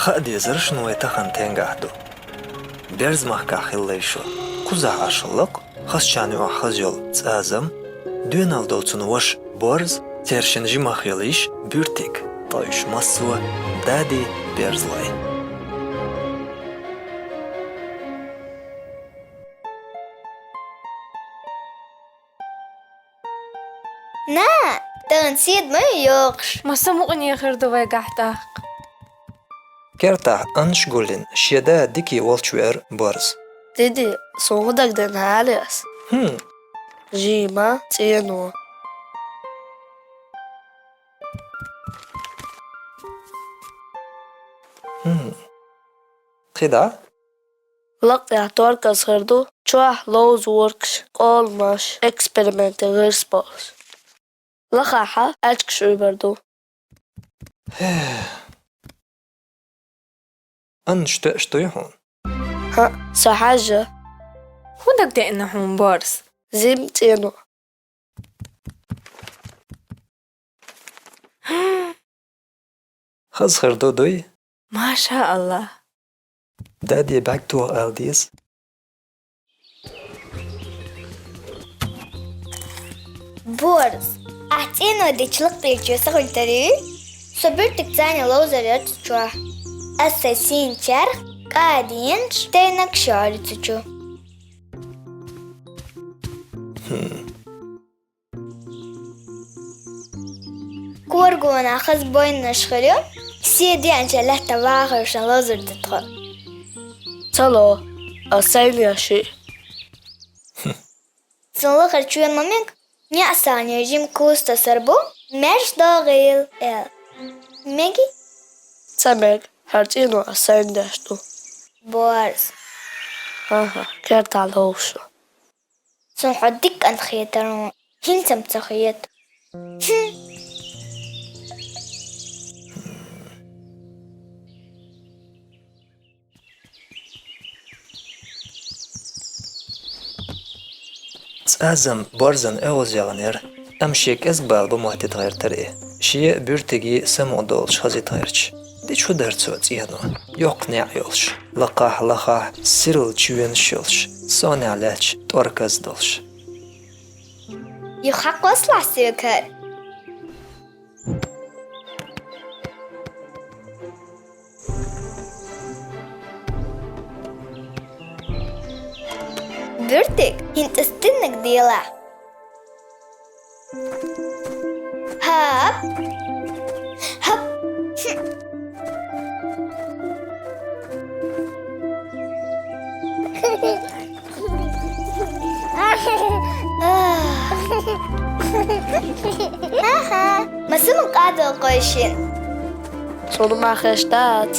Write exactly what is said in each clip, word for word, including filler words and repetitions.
Кхаъ дезараш вай тахан тӀехьа ду. Берза-махкахь хилла шо. Кхузахь Ӏаш лакха, хазачарна юкъахь хаза йолу ЦӀазам, доьналла долу цуьнан ваша Борз, церан шина жимах йолу йиша Буьртиг, ткъа уьш массо а дади берзалой. На, тахана седа ма ю йоккхуш. Маса мукъане хир ду вайгахь тӀаккха. Кертахь Аннаш гулйина, шен да дика волчу веара Борз. Диди, суна хӀун дагадеана хьалха ас? ХӀм. Жима, цӀено. ХӀм. КхидӀа? Лакхахь торказ хир ду, чохь ловза воркаш, къоламаш, экспериментийн гӀирс болуш. Лахахь аьчкаш уьйр бар ду. Аннаш тоьаш дуй хьуна? ХӀаъ, со хьаьжжа. ХӀун дагадеана хьуна, Борз? Жима, цӀено. Хаза хир ду, дуй? Маша Аллах. Дади бӀаьрг тоха ала деза. Борз, ахь цӀено дечу лакхарчу чоь сахуьйтарий? Со Буьртиг царна ловзар яц чохь. Ас сайн сийна чарх, кӀаденаш, тайнакаш йолу цу чу. ХӀм. Коргонах хаза бойнаш хир ю, седеанча лаьтта вахаршна лазар ду тхо. Ца ло, ас сайна яши. Цунна лахара чоь ма мега, неӀсане жима куста сар бу, маьрша догӀийла, эл. Меги? Ца мега, хӀара цӀено ас сайна деш ду. Борз. ХӀан-хӀа, кертахь ловзуш. Суна хьо дика кӀант хетара, хӀинца-м ца хета. ХӀм. ЦӀазам Борзан оьгӀаз яханера, амма шен кӀезиг бала бан моттийта гӀертара и. Шен а, Буьртиган а самукъадолуш хазийта гӀерташ. Дича хӀун дара цо, цӀено? Йоккха неӀ йолуш, лакхахь, лахахь, сирла чевенаш йолуш, сонехь лаьтташ тӀорказ долуш. Юха хьакхоссалахь соьга хӀара. Буьртиг, хӀинца стеннаг делахь. ХӀап! ХӀап! Ха-ха, масала къадал къойшин. Цунна ма хеш дац.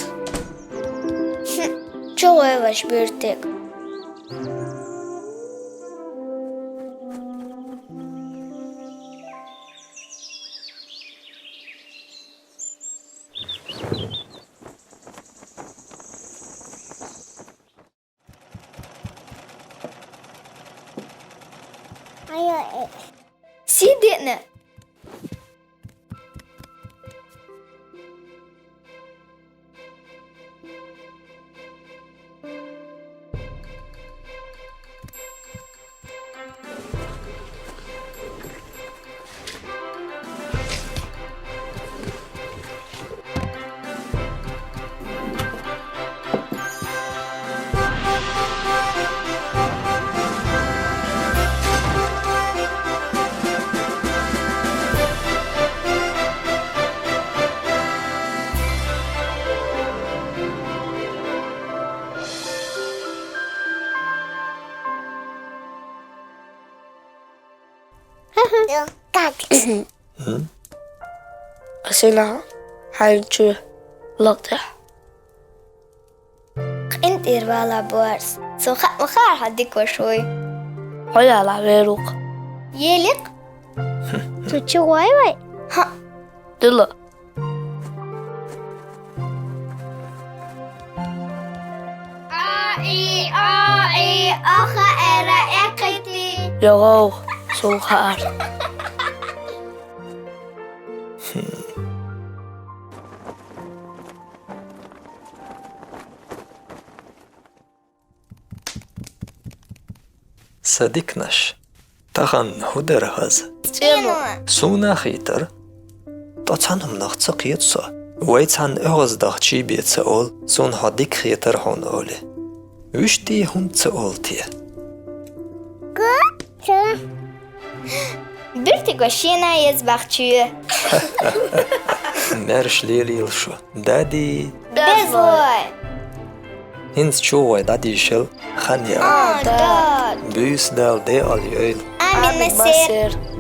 Чу гӀой ваша Буьртиг. Сий деана. Ас йина хьайн чу лакхахь. КъинтӀера вала, Борз. Со хаа ма хаара хьан дика ваша вуй. Хьо яла верук. Елик? Цу чу гӀой вай? Ха. Дила. А, и, а, и, оха, эра, экхити. Йогов, сулхар. Са диканаш, тахана хӀу дара хаза? ЦӀено. Суна хийтар. ТӀа цхьана хӀуманах ца кхета со. Вай цхьана оьгӀаздаха чийбе ца оал, суна хьо дика хетар хьуна оле. Вуьшта хӀунда ца оал те? Биртиго шена еза бахчуе. Маьрша лелийла шу. Дади. Безлой. ХӀинца чу вай дӀадийшал хан яр. А, да. Буьйса Дала декъал йойла. Амин, Амин, масер. Масер.